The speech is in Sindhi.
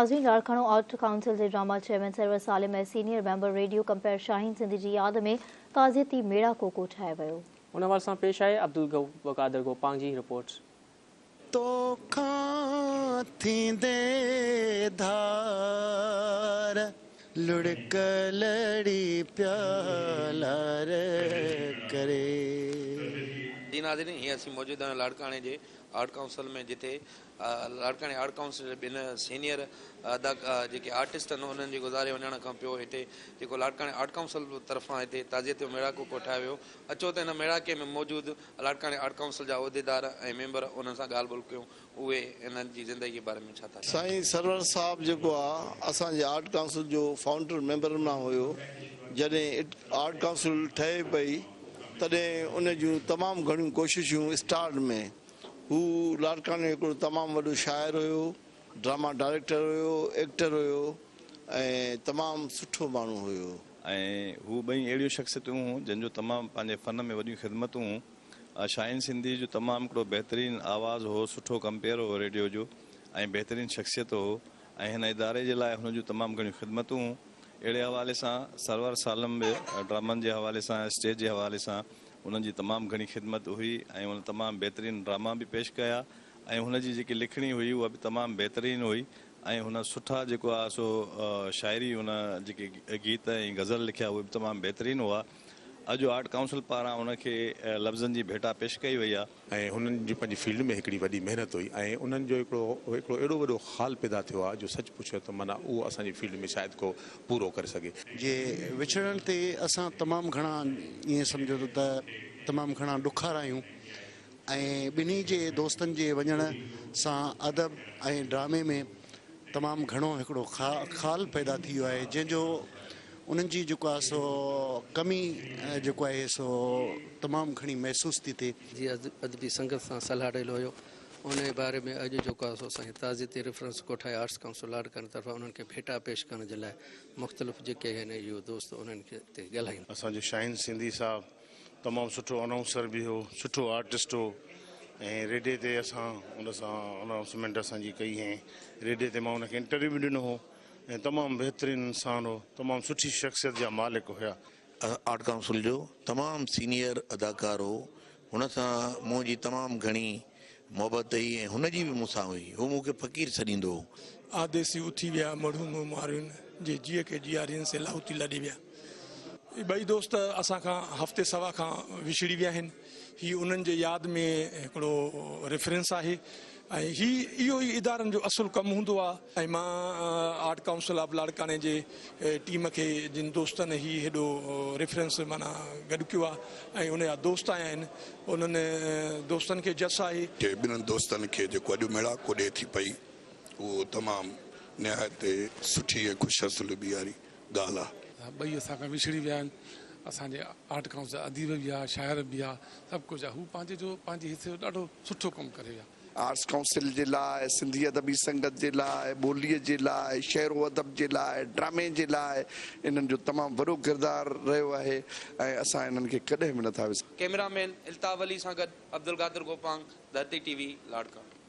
ناظرين لاڙڪاڻو آرٽ ڪائونسل جي drama chairman Sarwar Salim ۽ senior member radio compere Shaheen Sindhi جي ياد ۾ تعزيتي ميڙاڪو ڪوٺايو ويو. ان حوالي سان پيش آهي عبدالقادر گوپانگ جي رپورٽ. توکان ٿيندي ڌار، لڙڪ لڙي پيا لار ڪري. جي ناظرين هي اسين موجود آهيون لاڙڪاڻي جي آرٽ ڪائونسل ۾ جتي لاڙڪاڻي آرٽ ڪائونسل جي ٻن سينيئر ادا جيڪي آرٽسٽ آهن انهن جي گذاري وڃڻ کان پيو هتي جيڪو لاڙڪاڻي آرٽ ڪائونسل طرفان هتي تعزيتي ميڙاڪو ڪوٺايو ويو اچو ته هن ميڙاڪي ۾ موجود لاڙڪاڻي آرٽ ڪائونسل جا عهديدار ۽ ميمبر انهن سان ڳالهه ٻولهه ڪيون اهي انهن جي زندگي جي باري ۾ ڇا ٿا چون. سائين سرور صاحب جيڪو آ اسان جي آرٽ ڪائونسل جو فائونڊر ميمبرن مان هيو جڏهن آرٽ ڪائونسل ٺهي پئي تڏهن ان جون تمام گهڻيون ڪوششون اسٽارٽ ۾ هو لاڙڪاڻي جو هڪڙو تمام وڏو شاعر هيو، ڊراما ڊائريڪٽر هيو، ايڪٽر هيو ۽ تمام سٺو ماڻهو هيو. ۽ هو ٻئي اهڙيون شخصيتون هيون جن جو تمام پنهنجي فن ۾ وڏيون خدمتون هيون. شاهين سنڌي جو تمام هڪڙو بهترين آواز هو، سٺو ڪمپيئر هو ريڊيو جو ۽ بهترين شخصيت هو ۽ هن اداري جي لاء هن جون تمام گهڻيون خدمتون هيون. اهڙي حوالي سان سرور سالم به ڊرامن جي حوالي سان اسٽيج جي حوالي سان انهن جي تمام گهڻي خدمت هئي ۽ ان تمام بهترين ڊراما به پيش ڪيا ۽ هن جي جيڪي لکڻي هئي اها به تمام بهترين هئي ۽ هن سٺا جيڪو آهي سو شاعري هن جيڪي گيت ۽ غزل لکيا اهي به تمام بهترين هئا. اڄ آرٽ ڪائونسل پاران ان کي لفظن جي ڀيٽا پيش ڪئي وئي آهي. ۽ هنن جي پنهنجي فيلڊ ۾ هڪڙي وڏي محنت هئي ۽ انهن جو هڪڙو هڪڙو اهڙو وڏو خال پيدا ٿيو آهي جو سچ پڇو ته معنيٰ اهو اسان جي فيلڊ ۾ شايد ڪو پورو ڪري سگهي. جي وڇڙڻ تي اسان تمام گهڻا ائين سمجهو ته تمام گهڻا ڏکارا آهيون ۽ ٻنهي جي دوستن جي وڃڻ سان ادب ۽ ڊرامي ۾ تمام گهڻو هڪڙو خال پيدا ٿي ويو آهي جنهن جو انهن جي جيڪو آهي سو ڪمي جيڪو آهي سو تمام گهڻي محسوس ٿي ٿئي. جي ادبي سنگت سان سلهاڙيل هيو انهي باري ۾ اڄ جيڪو آهي سو اسان کي تعزيتي ريفرنس ڪوٺائي آرٽس ڪائونسل لاڙڪاڻي طرفان انهن کي ڀيٽا پيش ڪرڻ جي لاء مختلف جيڪي آهن اهي دوست انهن کي تي ڳالهائيندا. اسان جو شاهين سنڌي صاحب تمام سٺو انائونسر به هو سٺو آرٽسٽ هو ۽ ريڊيي تي اسان ان سان انائونسمينٽ اسان جي ڪئي هئي ريڊيي تي مان ان کي انٽرويو به ڏنو هو ۽ تمام بهترين انسان هو تمام سٺي شخصيت جا مالڪ هيا. آرٽ ڪائونسل جو تمام سينيئر اداڪار هو هن سان منهنجي تمام گهڻي محبت هئي ۽ هن جي به مون سان هئي هو مون کي فقير سڏيندو هو. آديسي اٿي ويا مڙهون مارين جي جيء کي جيارين سي لاهوتي لڏي ويا. هي ٻئي دوست اسان کان هفتي سوا کان وڇڙي ويا آهن. هي انهن جي ياد ۾ هڪڙو ريفرنس آهي ۽ هي اهو ئي ادارن جو اصل ڪم هوندو آهي ۽ مان آرٽ ڪائونسل آف لاڙڪاڻي جي ٽيم کي جن دوستن هي هيڏو ريفرنس معنيٰ گڏ ڪيو آهي ۽ ان جا دوست آيا آهن انهن دوستن کي جس آهي. کي ٻنهن دوستن کي جيڪو اڄ ميڙاڪو ڏئي ٿي پئي اهو تمام نهايت سٺي ۽ خوش اسلوبي واري ڳالهه آ. ٻئي اسان کان وڇڙي ويا آهن. اسان جي آرٽ ڪائونسل جا اديب به ها، شاعر به ها، سڀ ڪجهه ها. هو پنهنجي جو پنهنجي حصي جو ڏاڍو سٺو ڪم ڪري ويا. آرٽس ڪائونسل جي لاء، سنڌي ادبي سنگت جي لاء، ٻوليء جي لاء، شعر و ادب جي لاء، ڊرامي جي لاء انهن جو تمام وڏو ڪردار رهيو آهي ۽ اسان انهن کي ڪڏهن به نٿا وساري. ڪئميرا مين الطاف علي سان گڏ عبدالقادر گوپانگ، ڌرتي ٽي وي، لاڙڪاڻو.